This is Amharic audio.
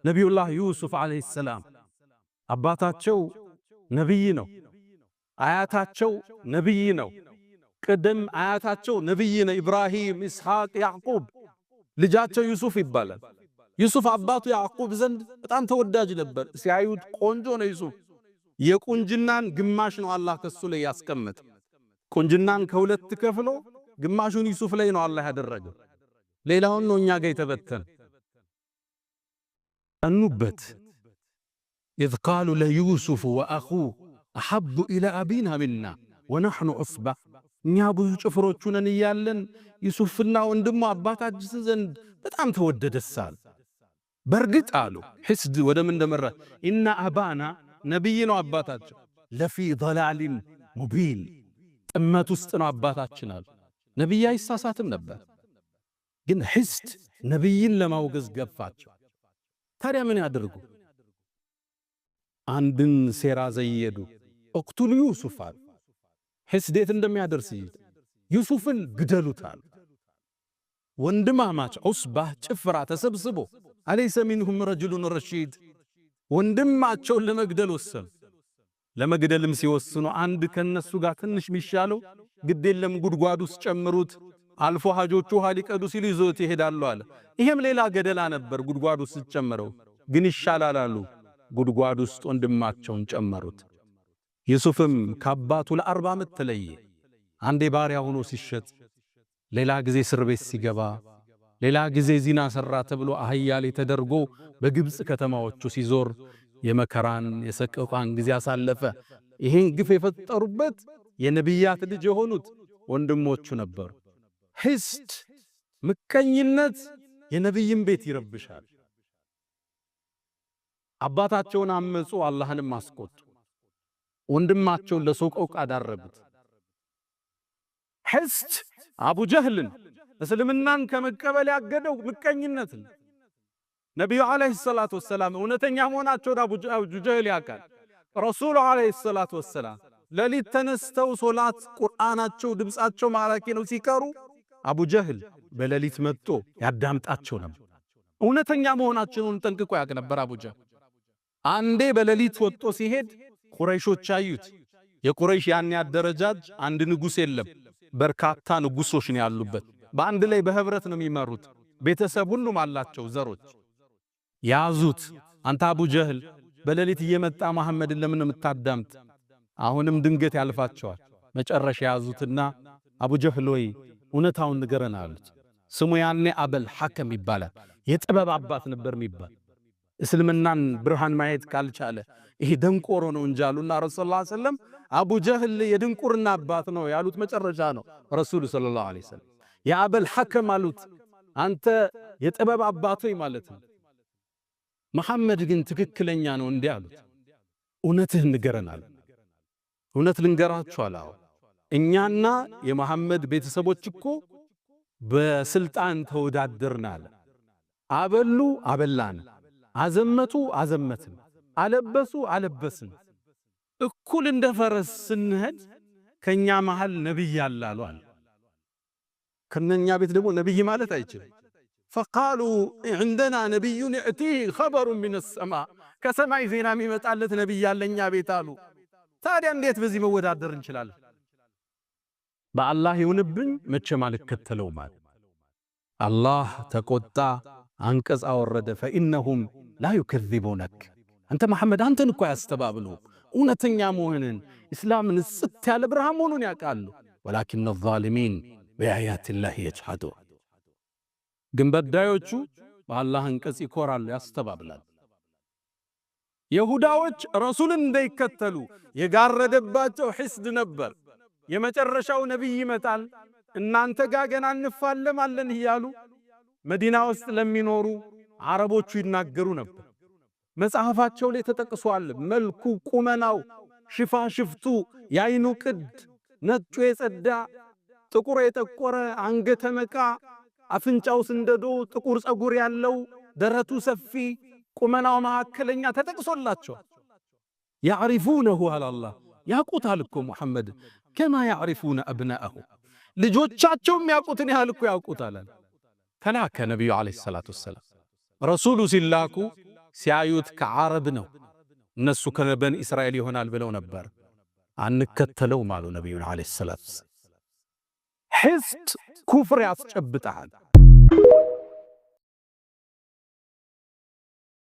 ነቢዩላህ ዩሱፍ ዓለይሂ ሰላም አባታቸው ነቢይ ነው። አያታቸው ነቢይ ነው። ቅድም አያታቸው ነቢይ ነው። ኢብራሂም፣ ኢስሐቅ፣ ያዕቁብ። ልጃቸው ዩሱፍ ይባላል። ዩሱፍ አባቱ ያዕቁብ ዘንድ በጣም ተወዳጅ ነበር። ሲያዩት ቆንጆ ነው ዩሱፍ። የቁንጅናን ግማሽ ነው አላህ ከሱ ላይ ያስቀመጠ። ቁንጅናን ከሁለት ከፍሎ ግማሹን ዩሱፍ ላይ ነው አላህ ያደረገው። ሌላውን ነው እኛ ጋር የተበተነ። ቀኑበት። إذ قالوا ليوسف وأخوه أحب إلى أبينا منا ونحن عصبة፣ እኛ ብዙ ጭፍሮቹ ነን እያለን ዩሱፍና ወንድሙ አባታችን ዘንድ በጣም ተወደደሳል። በእርግጥ አሉ፣ حسد ወደ ምን እንደመራ፣ إن أبانا፣ ነቢይ ነው አባታቸው፣ لفي ضلال مبين፣ ጥመት ውስጥ ነው አባታችን አሉ። ነቢይ አይሳሳትም ነበር፣ ግን حسد ነቢይን ለማውገዝ ገፋቸው። ታዲያ ምን ያደርጉ? አንድን ሴራ ዘየዱ። اقتلوا يوسف አሉ። حسد የት እንደሚያደርስ፣ ዩሱፍን ግደሉታል። ወንድማማች عصبة ጭፍራ ተሰብስቦ أليس منهم رجل رشيد፣ ወንድማቸውን ለመግደል ወሰኑ። ለመግደልም ሲወስኑ አንድ ከነሱ ጋር ትንሽ ሚሻለው ግድ የለም ጉድጓድ ውስጥ ጨምሩት፣ አልፎ ሀጆቹ ውሃ ሊቀዱ ሲሉ ይዞት ይሄዳሉ አለ። ይሄም ሌላ ገደላ ነበር፣ ጉድጓድ ውስጥ ጨምረው ግን ይሻላል አሉ። ጉድጓድ ውስጥ ወንድማቸውን ጨመሩት። ዩሱፍም ከአባቱ ለ40 ዓመት ተለየ። አንዴ ባሪያ ሆኖ ሲሸጥ፣ ሌላ ጊዜ እስር ቤት ሲገባ፣ ሌላ ጊዜ ዚና ሰራ ተብሎ አህያ ላይ ተደርጎ በግብፅ ከተማዎቹ ሲዞር የመከራን የሰቆቃን ጊዜ አሳለፈ። ይሄን ግፍ የፈጠሩበት የነቢያት ልጅ የሆኑት ወንድሞቹ ነበሩ። حسد ምቀኝነት የነቢይን ቤት ይረብሻል። አባታቸውን አመፁ፣ አላህንም አስቆጡ። ወንድማቸውን ለሰቆቃ ዳረጉት። حسد አቡ ጀህልን እስልምናን ከመቀበል ያገደው ምቀኝነትን። ነቢዩ عليه الصلاة والسلام እውነተኛ መሆናቸውን አቡ ጀህል ያውቃል። ረሱሉ عليه الصلاة والسلام ሌሊት ተነስተው ሶላት፣ ቁርአናቸው ድምፃቸው ማራኪ ነው፣ ሲቀሩ አቡ ጀህል በሌሊት መጥቶ ያዳምጣቸው ነበር። እውነተኛ መሆናቸውን ጠንቅቆ ያውቅ ነበር አቡ ጀህል። አንዴ በሌሊት ወጥቶ ሲሄድ ቁረይሾች አዩት። የቁረይሽ ያን አደረጃጅ አንድ ንጉስ የለም፣ በርካታ ንጉሶች ነው ያሉበት። በአንድ ላይ በህብረት ነው የሚመሩት። ቤተሰብ ሁሉም አላቸው ዘሮች። ያዙት። አንተ አቡ ጀህል፣ በሌሊት እየመጣ መሐመድን ለምን የምታዳምጥ? አሁንም ድንገት ያልፋቸዋል። መጨረሻ ያዙትና አቡ ጀህል ወይ እውነታውን ንገረን አሉት። ስሙ ያኔ አበል ሐከም ይባላል። የጥበብ አባት ነበር የሚባል። እስልምናን ብርሃን ማየት ካልቻለ ይሄ ደንቆሮ ነው እንጂ አሉና ረሱል صلى الله عليه وسلم አቡ ጀህል የድንቁርና አባት ነው ያሉት መጨረሻ ነው። ረሱሉ صلى الله عليه وسلم የአበል ሐከም አሉት። አንተ የጥበብ አባቶይ ማለት ነው። መሐመድ ግን ትክክለኛ ነው እንዲህ አሉት። እውነትህን ንገረን አለ። እውነት ልንገራችሁ አለ። እኛና የመሐመድ ቤተሰቦች እኮ በስልጣን ተወዳደርን አለ። አበሉ አበላን፣ አዘመቱ አዘመትን፣ አለበሱ አለበስን። እኩል እንደ ፈረስ ስንሄድ ከኛ መሃል ነብይ አለ አሉ አለ። ከነኛ ቤት ደግሞ ነብይ ማለት አይችልም። فقالوا عندنا نبي يأتيه خبر من السماء፣ ከሰማይ ዜና የሚመጣለት ነብይ አለ እኛ ቤት አሉ። ታዲያ እንዴት በዚህ መወዳደር እንችላለን? በአላህ ይሁንብኝ መቼም አልከተለውም አለ። አላህ ተቆጣ፣ አንቀጽ አወረደ። فإنهم لا يكذبونك፣ አንተ መሐመድ አንተን እኮ አያስተባብሉ፣ እውነተኛ መሆንን እስላምን ጽት ያለ ብርሃን መሆኑን ያውቃሉ። ولكن الظالمين بآيات الله يجحدون፣ ግን በዳዮቹ በአላህ አንቀጽ ይኮራሉ፣ ያስተባብላሉ። የሁዳዎች ረሱልን እንዳይከተሉ የጋረደባቸው حسد ነበር። የመጨረሻው ነቢይ ይመጣል፣ እናንተ ጋ ገና እንፋለማለን እያሉ መዲና ውስጥ ለሚኖሩ አረቦቹ ይናገሩ ነበር። መጽሐፋቸው ላይ ተጠቅሷል። መልኩ፣ ቁመናው፣ ሽፋሽፍቱ፣ የአይኑ ቅድ፣ ነጩ የጸዳ ጥቁር የጠቆረ፣ አንገተ መቃ፣ አፍንጫው ስንደዶ፣ ጥቁር ፀጉር ያለው፣ ደረቱ ሰፊ፣ ቁመናው መካከለኛ ተጠቅሶላቸዋል። يعرفونه አለ አላህ፣ ያውቁታል እኮ ሙሐመድ፣ كما يعرفون أبناءهم፣ ልጆቻቸው የሚያውቁትን ያህል እኮ ያውቁታል። ተላከ ነቢዩ عليه الصلاة والسلام። ረሱሉ ሲላኩ ሲያዩት ከዓረብ ነው፣ እነሱ ከበኒ እስራኤል ይሆናል ብለው ነበር። አንከተለውም አሉ ነቢዩን ዓለይሂ ሰላቱ ወሰላም። حسد ኩፍር ያስጨብጠሃል።